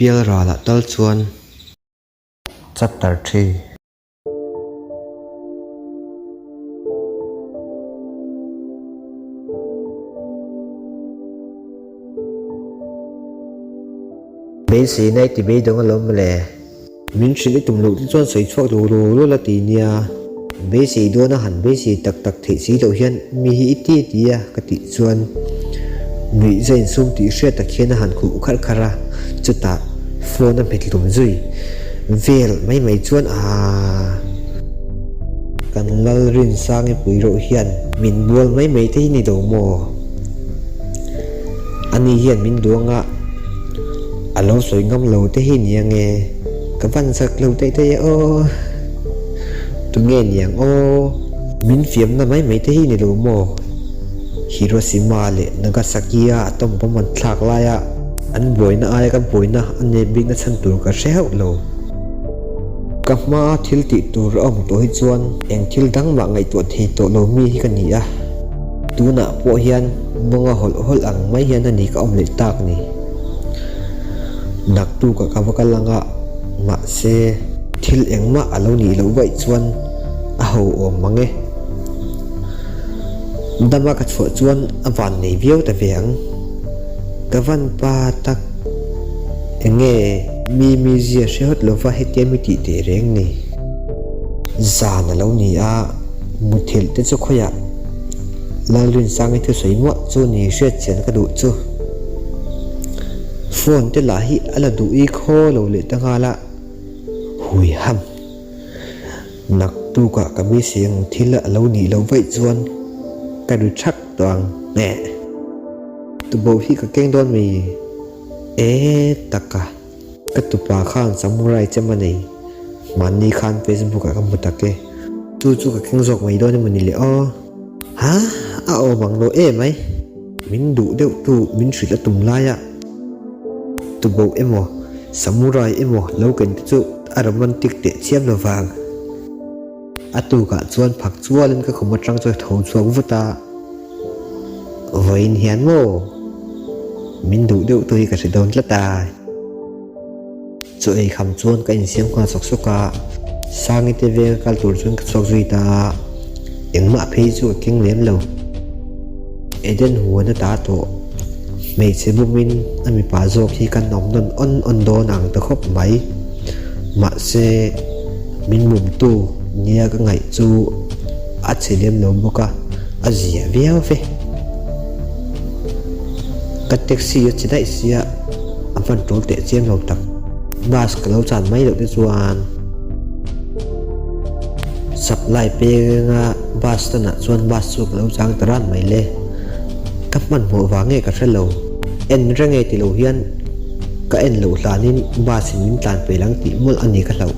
Pialralah tal chuan Chapter thi. Beiseina i ti beidawng alawm mawle. Min hrilh i tum loh te chuan sawi chhuak lo law law la ti nia. Beisei dawn a han beisei tak tak theih si loh hian mi hi i ti ti a ka tih chuan nuih za insum tih hriat tak hian a han khuh kharh kharh a, chutah phone a hmet hlum zui vel mai mai chuan aaa kan Lalrinsangi pui reuh hian min bual mai mai te hi ni lo maw? Ani hian min duang a, a lo sawi ngam lo te hi ni ange, ka van zak lo daih daih e aw. Tunge niang aw? Min fiamna mai mai te hi ni lo maw? Hiroshima leh Nagasaki a atom bomb an thlak laia an buaina aia ka buaina a nep bikna chhan tur ka hre hauh lo. Ka hmaa thil tih tur a awm tawh hi chuan eng thil dang mah ngaihtuah thei tawh lo mi hi ka ni a. Tunah pawh hian mawnga hawlh hawlh ang mai hian a ni ka awm leh tak ni. Naktukah ka va kal anga mahse thil engmah a lo nih loh vaih chuan a ho awm mang e. Dama ka chhuah chuan a van nei viau ta ve ang. Ka van pa tak enge mi mizia hre hawt lova hetia mi tih teh reng ni. Zan a lo ni a, muthilh te chu khawiah Lalrinsangi thusawi muah chu ni hriat chian ka duh chu. Phone te lah hi a la duh i khaw lo leh ta nghal a, hui ham. Naktukah ka beisei ang thil a lo nih loh vaih chuan ka ri thak tawh ang eh. Tuboh hi ka keng dawn mai e taka. Ka tupa khan samurai chem a nei. Mahni khan Facebook ah ka hmu tak e. Chu chu ka keng zawk mai dawn emaw ni le aw. Ha? A awm ang lo em ai. Min duh deuh tu min hrilh a tum lai a. Tuboh emaw samurai emaw lo ken te chu a romantic teh chiam lo vang. A tukah chuan phak chualin ka khum atang chu tho chhuak vut a, Vawiin hian maw? Min duh deuh tu hi ka hre dawn tlat a. Chaw ei kham chuan ka insiam nghal sawk sawk a, Sangi te venga kal tur chuan ka chhuak zui ta a, engmah phei chu ka keng lem lo. Eden huan a ta tawh, hmeichhe bumin a mipa zawk hi kan awm nawn awn awn dawn ang ta khawp mai. Mahse, min mumtu nia ka ngaih chu a che lem lo bawk a, a zia viau ve. Ka taxi a che daih sia, a hman tul teh chiam lo tak. Bus ka lo chan mai loh te chuan supply penga bus stand ah chuan bus chu ka lo chang ta ran mai le. Ka hmanhmawh vang nge ka hre lo. En reng e ti lo hian. Ka en loh hlanin bus in min tlan peih lang tih mawlh a ni ka hlauh.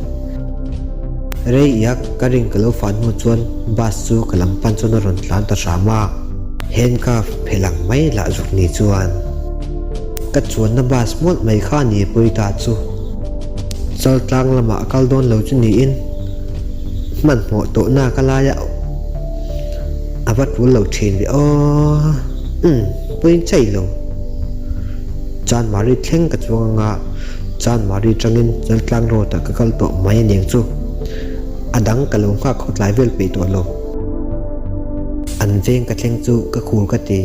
Rei iak ka ring ka lo fan hnu chuan bus chu ka lam pan chuan a rawn tlan ta hram a, handcuff phelh ang mai lah zuk ni chuan ka chuanna bus mawlh mai kha a ni pawi ta chu. Chaltlang lamah a kal dawn lo chu niin hmanhmawh tawhna ka laia a va tul lo thin ve aw. Umm pawi chai lo. Chanmari thleng ka chuang anga Chanmari tangin Chaltlang road ah ka kal tawh mai aniang chu. A dang ka lo nghak khawtlai vel peih tawh lo. An veng ka thleng chu ka khur ka ti.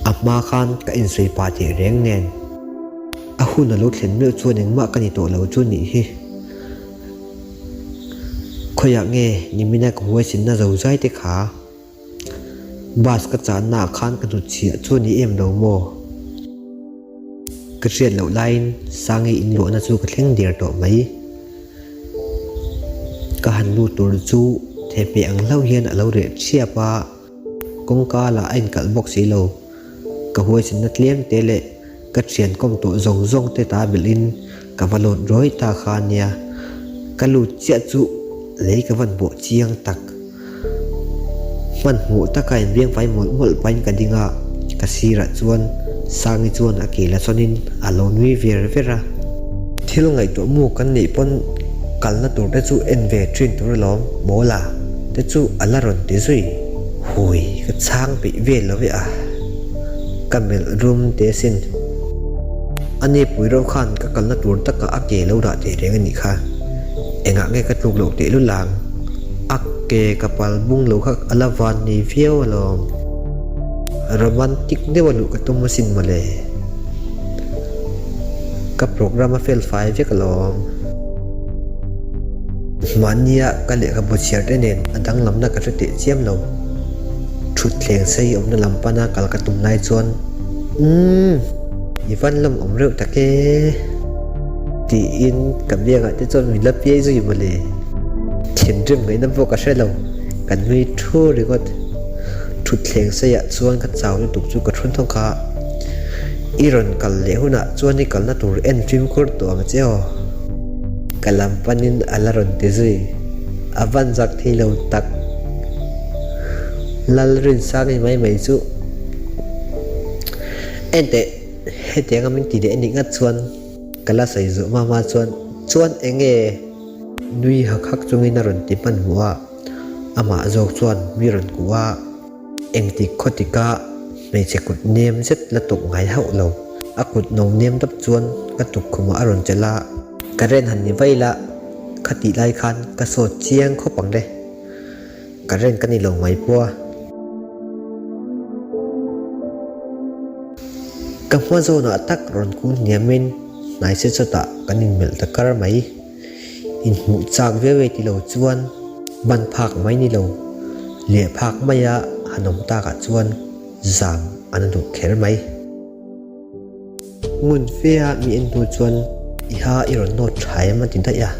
A hma khan ka insawi pah teh reng nen. A hun a lo thlen meuh chuan engmah ka ni tawh lo chu nih hi. Khawiah nge nimina ka huaisinna zozai te kha? Bus ka channa ah khan ka hnutchhiah chu a ni em lo maw? Ka hriat loh laiin Sangi inluahna chu ka thleng der tawh mai. Ka han lut tur chu thehmeh ang hlauh hian a lo reh thiap a, kawngka lah a inkalh bawk si lo. Ka huaisinna tlem te leh ka thian kawm tawh zawng zawng te ta belhin ka va lawt rawi ta kha a nia. Ka lut chiah chu lei ka van bawh chiang tak. Hmanhmawh taka inbiang fai mawlh mawlh pahin ka ding a, ka sirah chuan Sangi chuan a ke la sawnin a lo nui ver ver a. Thil ngaihtuah mu kan nih pawn kalna tur te chu en ve thin tur alawm Mawla te chu a la rawn ti zui. Hui ka chhang peih vel lo ve a, ka melh rum te sin. Ani pui reuh khan ka kalna tur takah a ke lo dah teh reng a nih kha. Engah nge ka tluk loh teh lul ang? A ke ka pal bung lo kha a la van nei viau alawm. Romantic deuh a luh ka tum asin mawle. Ka program a fel fai vek alawm. Mahnia ka lehkhabu chhiar te nen a danglamna ka hre teh chiam lo. Thutthleng sei awmna lam pana kal ka tum lai chuan, Umm, i van lawm awm reuh tak e. Tiin ka biangah te chuan min la piai zui mawle. Thinrim ngaihna pawh ka hre lo, ka nui thu ringawt. Thutthleng seiah chuan ka chau lutuk chu ka thu thawk a, I rawn kal leh hunah chuan i kalna tur en fimkhur tawh ang che aw. Ka lam panin a la rawn ti zui, a van zak thei lo tak. Lalrinsang i mai mai chu Enteh, hetianga min ti leh a nih ngat chuan ka la sawi zawh hma hma chuan chuan eng nge? Nui hak hak chungin a rawn ti hmanhmawh a, amah zawk chuan mi rawn kuh a, engtik khawtika hmeichhe kut nem zet la tawp ngai hauh lo. A kut no nem dap chuan ka tukkhumah a rawn chelh a, ka ren han ni vaih la, khatih lai khan ka sawt chiang khawp ang le. Ka reng ka ni lo mai pawh a. Ka hma zawnah tak rawn kung hniamin hnai se chawtah kan inmelh ta kar mai. Inhmuh chak viau e ti lo chuan ban phak mai ni lo, leh phak maia han awm takah chuan zam a na duh kher mai. Ngun fe a mi en hnu chuan i ha i rawn nawt tha em a ti daih a.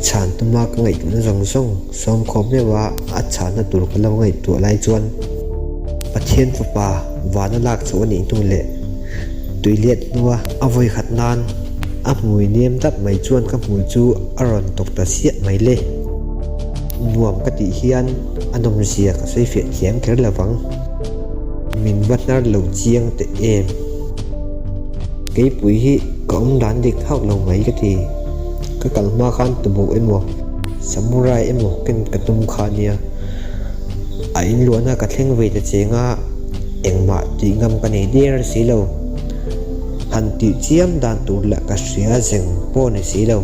Chhan tuma ka ngaihtuahna zawng zawng sawm khawm meuh a a chhanna tur ka lo ngaihtuah lai chuan Pathian fapa vana lak chhoh a nih hnu leh tuiliat hnua a vawi khat nan a hmui nem dap mai chuan ka hmui chu a rawn tawk ta chiah mai le. Nuam ka tih hian a nawmzia ka sawi fiah thiam kher lo vang. Min va hnar lo chiang teh em? Keipui hi ka awm dan dik hauh lo mai ka ti. Ka kal hma khan tuboh emaw, samurai emaw ken ka tum kha nia. A inluahna ka thleng ve ta cheng a, engmah tih ngam ka nei der si lo. Han tih chiam dan tur lah ka hria zeng pawh ni si lo.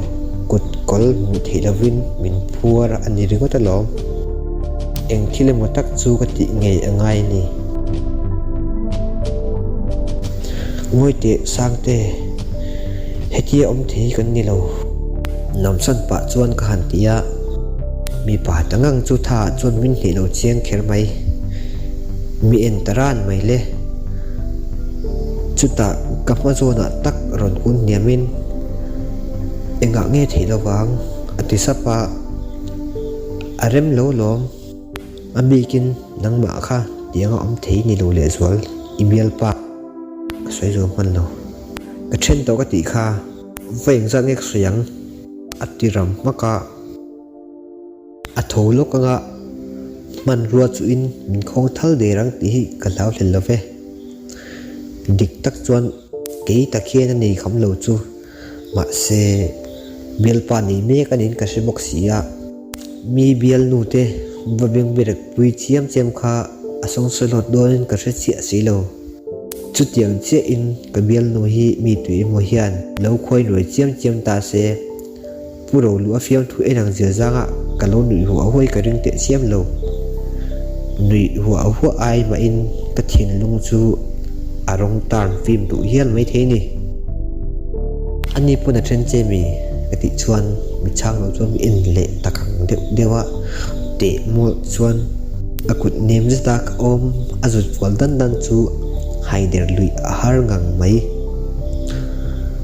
Kut kawl hmuh theih lovin min phuar a ni ringawt alawm. Eng thil emaw tak chu ka tih ngei a ngai a ni. Ngawi teh Sangte, hetia awm thei hi kan ni lo. Namsan pah chuan ka han ti a, mipa tangang chu tha ah chuan min hneh lo chiang kher mai. Mi en ta ran mai le. Chutah ka hma zawnah tak rawn kun hniamin, Engah nge theih lovang? a ti sap a. A rem lo lawm. A bikin nangmah kha tiang a awm thei ni lo lehzual i bialpa ka sawi zo hman lo. Ka then tawh ka tih kha va engzat nge ka sawi ang? A ti ram hmak a. A tho lawk anga hmanrua chuhin min khawng thal der ang tih hi ka hlau hlel lo ve. Dik tak chuan kei tak hian a nei kham lo chu. Mahse, bialpa nei mek a niin ka hre bawk si a, mi bialnu te va bengberek pui chiam chiam kha a sawngsawi hlawt dawnin ka hre chiah si lo. Chutiang chiahin ka bialnu hi mi tui emaw hian lo khuai nuai chiam chiam ta se, Pu Roluh a fiamthu en ang zia zanga ka lo nuih huah huai ka ring teh chiam lo. Nuih huah huah ai mahin ka thinlung chu a rawng tarn fim duh hial mai thei ni. Ani pawn a then che mi ka tih chuan mi chhang lo chuan mi en leh tak ang deuh deuh a, teh mawlh chuan a kut nem zet a ka awm a zut fual dan dan chu haider luih a har ngang mai.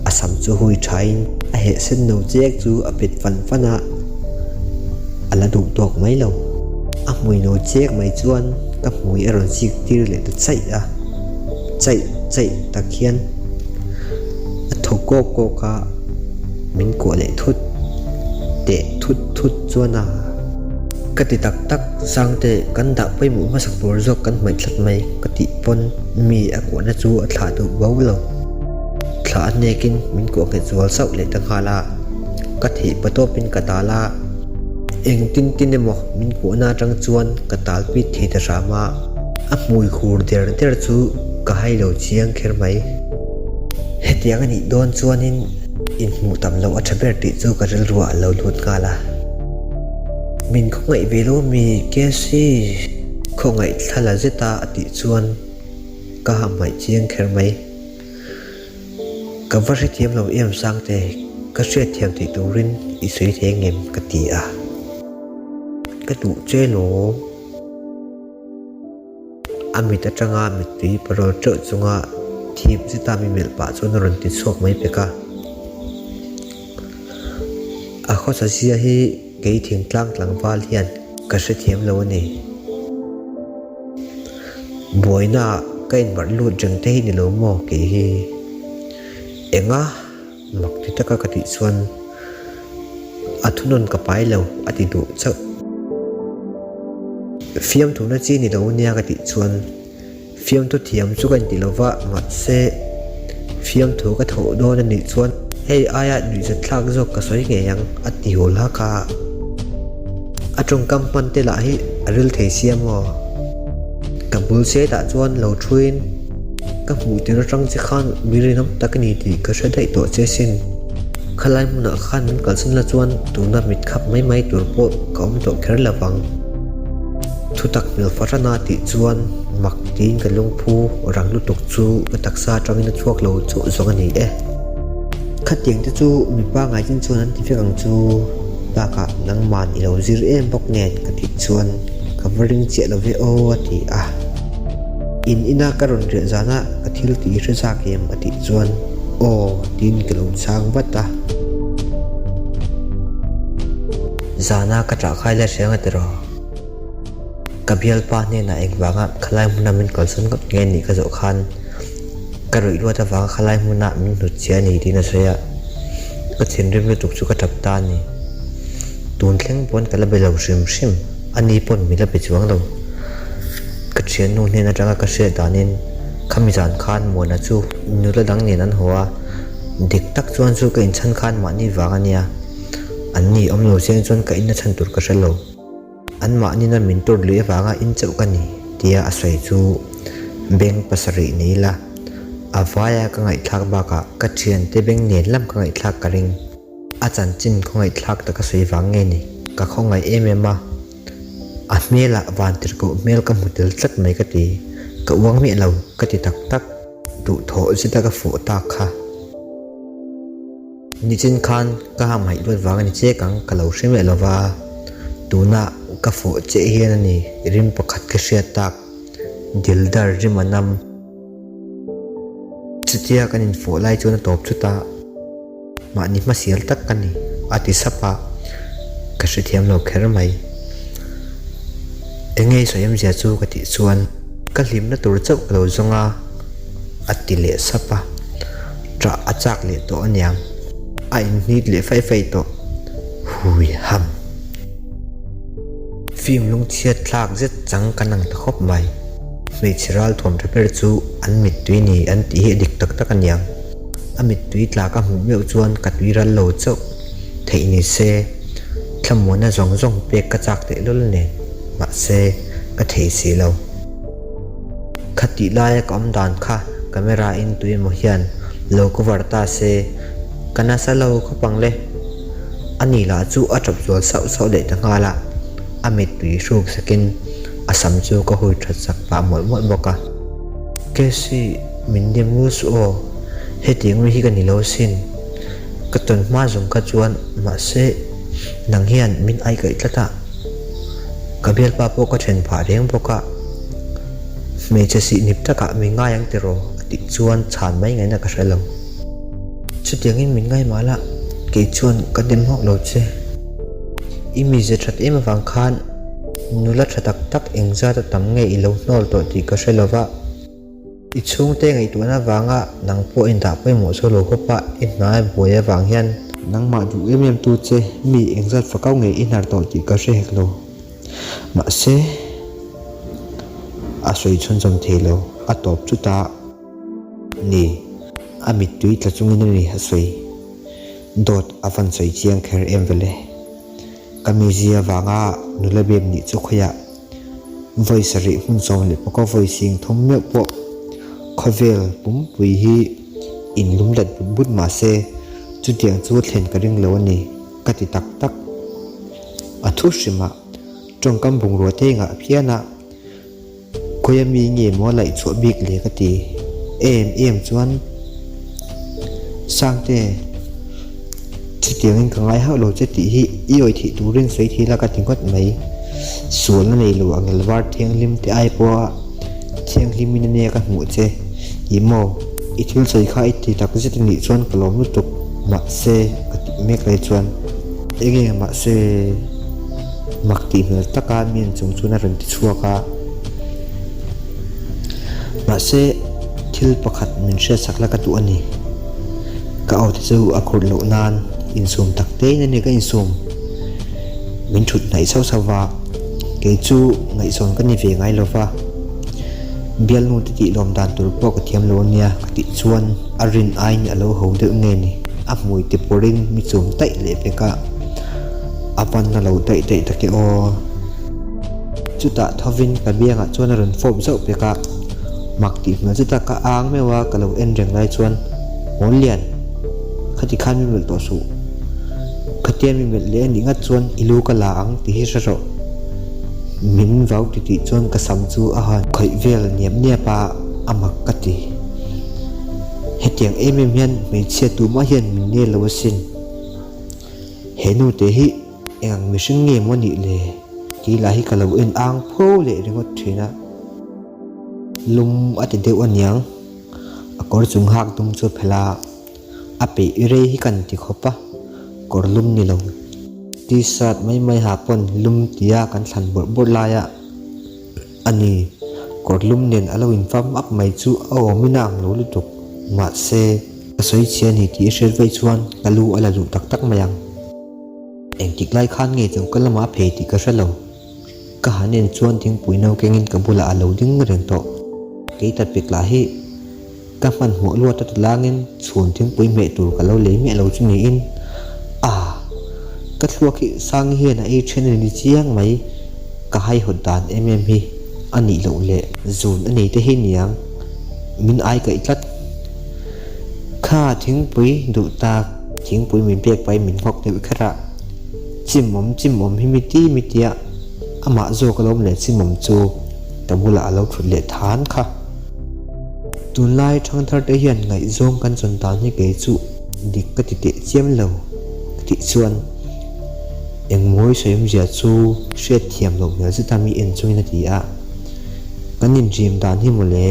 A sam chu hui thain a heh sen no chek chu a pet fan fan a, a la duh tawk mai lo. A hmui no chek mai chuan ka hmui a rawn sik tir leh ta chaih a, chaih chaih tak hian a thaw kawk kawk a, min kuah leh thut teh thut thut chuan a. Ka ti tak tak, Sangte kan dah pawimawh hmasak tur zawk kan hmaih tlat mai ka tih pawn mi a kuahna chu a thlah duh bo lo. Thlah a hnekin min kuah nghet zual sauh leh ta nghal a, ka theih pa tawpin ka tal a, engtin tin emaw min kuahna atang chuan ka tal pit thei ta hram a, a hmui khur der der chu ka hai lo chiang kher mai. Hetiang a nih dawn chuanin inhmuh tam loh a tha ber tih chu ka rilruah a lo lut nghal a. Min khawngaih ve lo mi Cassie? Khawngaih thla la zeta a tih chuan ka hahhmaih chiang kher mai. Ka va hrethiam lo em Sangte, ka hriatthiam theih turin i sawi thei ngem ka ti a. Ka duh che lawm. A mit atanga mittui parawl teuh chunga thip zeta mi melh pah chuan a rawn ti chhuak mai pek a. A khawsa zia hi kei thingtlang tlangval hian ka hrethiam lo a ni. Buaina ah ka inbarh lut reng te hi ni lo maw kei hi? Enga mak ti taka ka tih chuan a thunawn ka pai lo a ti duh chauh. Fiamthuna chi ni lo nia ka tih chuan Fiamthu thiam chu ka inti lo va, mahse fiamthu ka thawh dawn a nih chuan hei aia nuihzat thlak zawk ka sawi ngei ang a ti hawl hak a. A tawngkam hman te lah hi a ril thei sia maw? Ka bul chetah chuan lo thuin ka hmuh tir atang che khan mi rinawm tak a ni tih ka hre daih tawh che sin. Khalai hmunah khan min kalsan la chuan tuna mit khap mai mai tur pawh ka awm tawh kher lo vang. Thutak hmel fahrana tih chuan mak tiin ka lungphu rang lutuk chu ka taksa atangin a chhuak lo chauh zawng a ni e. Khatiang te chu mipa ngaichin chuan an ti vek ang chu bakah nangman i lo zir em bawk nen ka tih chuan ka va ring chiah lo ve aw a ti a. In ina ka rawn riah zana ka thil tih i hre zak em a tih chuan aw tiin ka lo chhang vat a. Zana ka ṭah khai la hriang a tiraw? Ka bialpa hnenah engvanga khalai hmuna min kalsawn ngawt nge nih ka zawh khan ka ruih luat avanga khalai hmuna min hnut chiah a ni tiin a sawi a, ka thinrim lutuk chu ka ṭap ta a ni. Tun thleng pawn ka la be lo hrim hrim, a ni pawn min la be chuang lo. Ka ṭhiannu hnen aṭanga ka hriat danin khami zan khan Muana chu nula dang nen an haw a, dik tak chuan chu ka inchhan khan mahni vang a nia. An ni awm lo chiang chuan ka inna chhan tur ka hre lo. An mahnina min tur lui avanga in chauh ka ni tia a sawi chu beng pasarih ni ila, a vaia ka ngaihthlak bakah ka thiante beng nen lam ka ngaihthlak ka ring. A chanchin khawngaihthlak taka sawi vang nge ni? Ka khawngaih em em a, a hmelah vantirhkoh hmel ka hmu tel tlat mai ka ti. Ka uang miah lo ka ti tak tak. Duhthawh zeta ka fawh tak kha. Nichin khan ka hamhaih luat vang a ni chek ang ka lo hre miah lo va, tunah ka fawh che hian a ni rim pakhat ka hriat tak, dildar rim a nam. Chutia kan infawh lai chuan a tawp chut a, mahni hmasial tak ka ni a ti sap a, ka hrethiam lo kher mai. Enge i sawi awmzia chu ka tih chuan ka hlimna tur chauh ka lo zawng a. A ti leh sap a, ṭah a chak leh tawh aniang, a inhnit leh faih faih tawh, hui ham. Film lungchhiat thlak zet chang kan ang ta khawp mai. Hmeichhe ral thuam ṭha ber chu an mittui ni an tih hi a dik tak tak aniang. A mittui tla ka hmuh meuh chuan ka tui ral lo chauh theih ni se, thlamuanna zawng zawng pek ka chak tehlul nen, mahse ka thei si lo. Khatih laia ka awm dan kha camera in tui emaw hian lo cover ta se ka nasa lo khawp ang le. A ni lah chu a tap zual sauh sauh leh ta nghal a, a mittui hruk sakin a sam chu ka hui that sak pah mawlh mawlh bawk a. Cassie, min dim lul suh aw, hetiang mi hi ka ni lo sin. Ka tawn hma zawng kha chuan mahse nang hian min aikaih tlat a. Ka bialpa pawh ka then phah reng bawk a, hmeichhe sih nip takah min ngai ang tiraw a tih chuan chhan mai ngaihna ka hre lo. Chutiangin min ngai mah la, kei chuan ka dem hawk lo che. I mize that em avang khan nula tha tak tak engzat a tam nge i lo hnawl tawh tih ka hre lo va. I chhungte ngaihtuahna avanga nang pawh indah pawimawh chu lo khawp a, i hnai buai avang hian. Nangmah duh em em tu che mi engzat fakau nge i hnar tawh tih ka hre hek lo. Mahse, a sawi chhunzawm thei lo, a tawp chutah ni, a mittui tla chungin a ni a sawi. Dawt a van sawi chiang kher em vele. Ka mizia avanga nula bem nih chu khawiah vawi sarih hmun sawm leh pawka vawi sing thum meuh pawh khawvel pumpui hi. In lum let but but mah se chutiang chu thlen ka ring lo a ni ka ti tak tak. A thu hrimah tawngkam bungrua te ngah phian a, Khawia mi nge maw laih chhuah bik le ka ti em em chuan Sangte chutiangin ka ngai hauh lo che tih hi i awih theih turin sawi thei la ka ti ngawt mai. Sualna nei lo ang elvar thianghlim te ai pawha thianghlimin ania ka hmuh che ih maw i thil sawi kha i ti tak zet anih chuan ka lawm lutuk mahse ka tih mek lai chuan enge mahse Mak tih hmel taka mi an chung chuan a rawn ti chhuak a. Mahse, thil pakhat min hriatsak la ka duh a ni. Ka aw te chu a khurh loh nan insum tak tein a ni ka insum. Min thut hnaih sauh sauh va, kei chu ngaihzawn ka ni ve ngai lo va. Bialnu te tih lawm dan tur pawh ka thiam lo a nia ka tih chuan a rin aiin a lo ho deuh nge ni. A hmui ti pawrhin mi chum taih leh pek a. A panna lo daih daih tak e aw. Chutah thovin ka biangah chuan a rawn fawp zauh pek a, mak tih hmel zeta ka ang meuh a ka lo en reng lai chuan, Mawllian, khati khan mi melh tawh suh. Khatia mi melh leh a nih ngat chuan i lu ka la ang tih hi hre rawh. Min vau ti tih chuan ka sam chu a han khawih vel niap niap a, a mak ka ti. Hetiang em em hian hmeichhia tumah hian min nel lo asin. He nu te hi eng ang mihring nge maw nih le? Tih lah hi ka lo en ang pho leh ringawt thin a. Lum a ti deuh aniang, a kawr chung hak dum chu a phelh a, a peih rei hi kan ti khawp a, kawr lum ni lo. T-shirt mai mai ha pawn lum tia kan thlan bawrh bawrh lai a a ni. Kawr lum nen a lo infam up mai chu a awmin a ang lo lutuk. Mahse. Ka sawi chhia a ni tih i hriat vaih chuan ka lu a la duh tak tak mai ang. Engtik lai khan nge choka lamah a phei tih ka hre lo. Ka han en chuan thingpui no kengin ka bulah a lo ding reng tawh. Kei ta pek lah hi ka hmanhmawh luat a ti langin chhun thingpui hmeh tur ka lo lei miah lo chu niin a ka thluak hi Sangi hian a ei then a ni chiang mai. Ka haihawt dan em em hi a nih loh leh zun a nei te hi niang. Min ai kaih tlat. Kha thingpui duh tak thingpui min pek pahin min nghawk deuh kher a, chimawm chimawm hi mi ti mi tia amah zawk alawm leh chimawm chu ka bulah a lo thut leh than kha. Tunlai thangthar te hian ngaihzawng kan chawn dan hi kei chu dik ka ti teh chiam lo ka tih chuan engmawi sawiawmzia chu hriatthiam loh hmel zeta mi en chungin a ti a. Kan inrem dan hi mawle,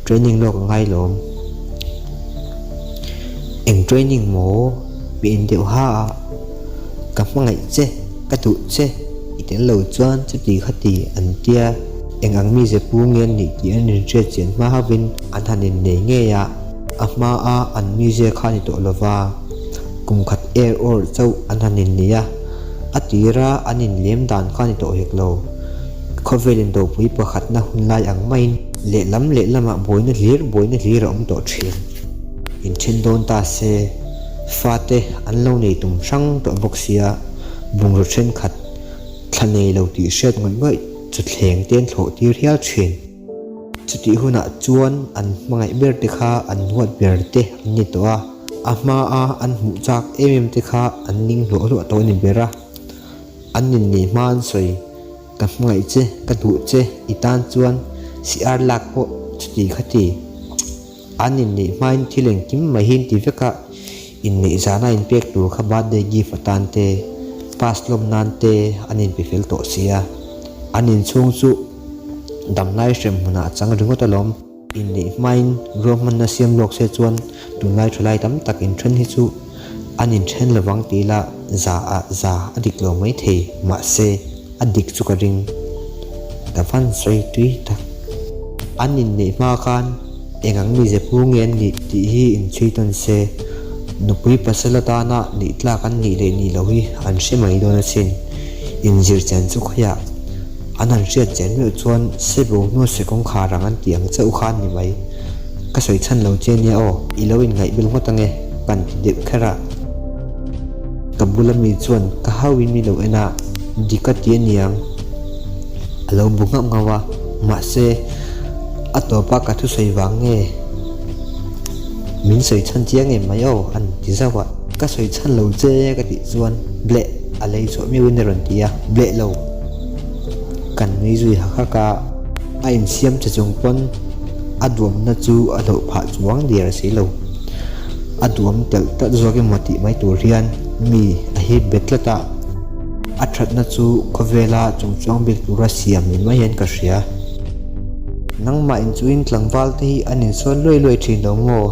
training lawk a ngai lawm. Eng training maw? Mi en deuh ha a, ka hmangaih che, ka duh che, i tel lo chuan chuti khati an tia, eng ang mize pu nge an nih tih an inhriat chian hma hauhin an han innei ngei a, a hma a an mize kha a ni tawh lova, kum khat er awr chauh an han innei a, a tira an inlem dan kha a ni tawh hek lo. Khawvel indopui pakhatna hun lai ang maiin lehlam lehlamah buaina hlir buaina hlir a awm tawh thin. Inthen dawn ta se, fate an lo nei tum hrang tawh bawk sia, bungraw thenkhat thla nei lo tih hriat ngawih ngawih chu thleng te an thlawh tir hial thin. Chutih hunah chuan an hmangaih ber te kha an huat ber te an ni tawh a, a hmaa an hmuh chak em em te kha an ning hluah hluah tawh a ni ber a. An inneih hma an sawi, Ka hmangaih che, ka duh che, i tan chuan CR lak pawh chuti kha ti. An inneih hmain thil engkim mai hi an ti vek a, inneih zana inpek tur kha birthday gift atan te, pass lawm nan te an inpe fel tawh sia. An inchhung chu damlai hrem hmunah a chang ringawt alawm. Inneih hmain ruahmanna siam lawk se chuan tunlai thalai tam tak inthen hi chu an inthen lovang tih ila za ah za a dik lo mai thei mahse a dik chu ka ring. Ka van sawi tui tak. An inneih hma khan eng ang mize pu nge an nih tih hi inchhui tawn se nupui pasal atana nih tlak an nih leh nih loh hi an hre mai dawn asin. Inzir chen chu khawiah An han hriat chen meuh chuan Sebo hnu se kawngkhar ang an tih ang chauh kha an ni mai. Ka sawi chhan lo che nia aw, i lo inngaih bil ngawt ange, kan ti deuh kher a. Ka bula mi chuan ka hauin mi lo en a, dik a ti aniang. A lo bu nghauh nghauh a, mahse, a tawpa ka thusawi vang nge? Min sawi chhan chiang em mai aw an ti zauh a. Ka sawi chhan lo che ka tih chuan bleh a lei chhuah miauin a rawn ti a, bleh lo. Kan nui zui hak hak a, a insiam che chung pawn a duamna chu a hlauh phah chuang diar si lo. A duam telh telh zawk emaw tih mai tur hian mi a hip bet tlat a, a thatna chu khawvela chungchuang bik tura siam ni mai hian ka hria. Nangmah inchuin tlangval te hi an insual luai luai thin lo maw?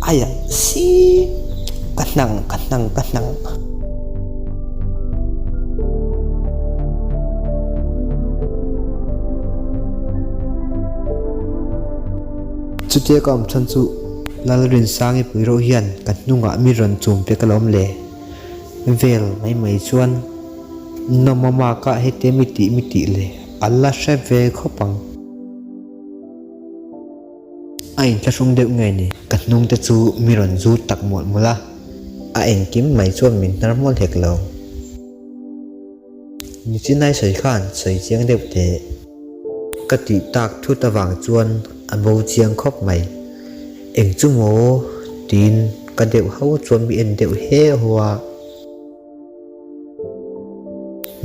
Aiah si! Ka hnang, ka hnang, ka hnang. Chutia ka awm chhan chu Lalrinsangi pui reuh hian ka hnungah mi rawn chum pek alawm le. Vel mai mai chuan Nawmama ka hetia mi tih mi tih le a la hre ve khawp ang. A inthlahrung deuh nge ni? Ka hnung te chu mi rawn zu tak mawlh mawlh a, a engkim mai chuan min hnar hmual hek lo. Nichinai sawi khan sawi chiang deuh teh. Ka tih tak thut avang chuan a bo chiang khawp mai. Eng chu maw? tiin ka deuh ho chuan mi en deuh he haw a.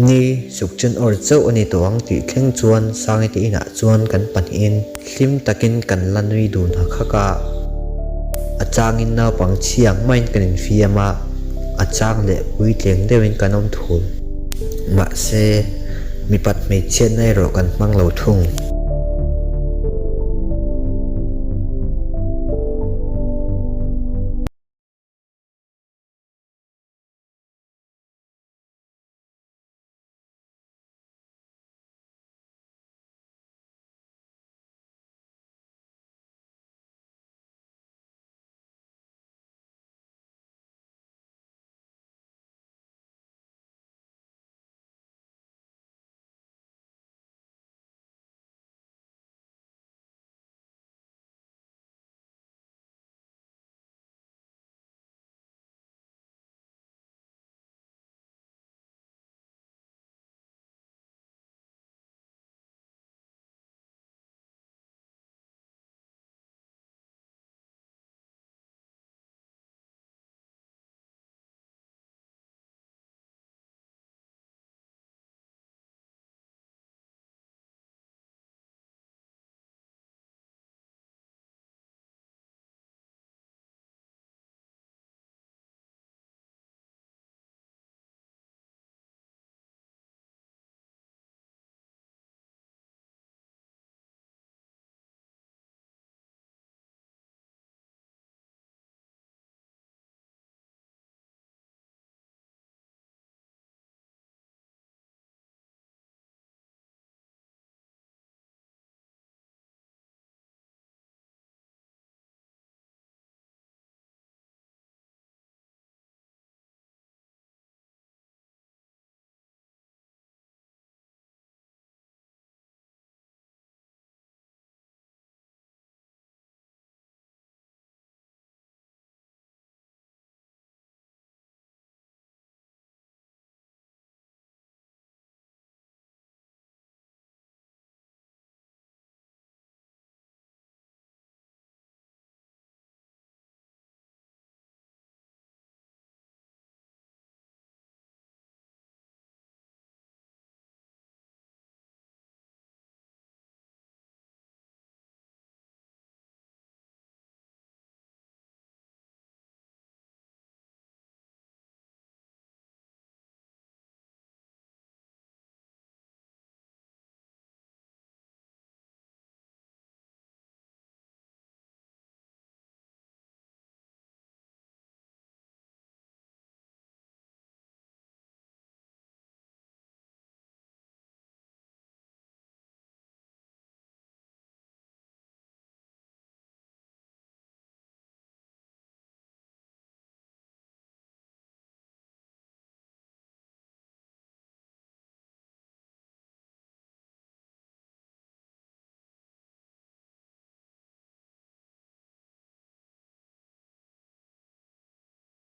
Ni, sukchen awr chauh a ni tawh ang tih thleng chuan Sangite inah chuan kan pahnihin hlim takin kan la nui dun hak hak a. A changin naupang chhiang maiin kan infiam a, a chang leh puitling deuhin kan awm thul. Mahse, mipat hmeichhiatna erawh kan hmang lo thung.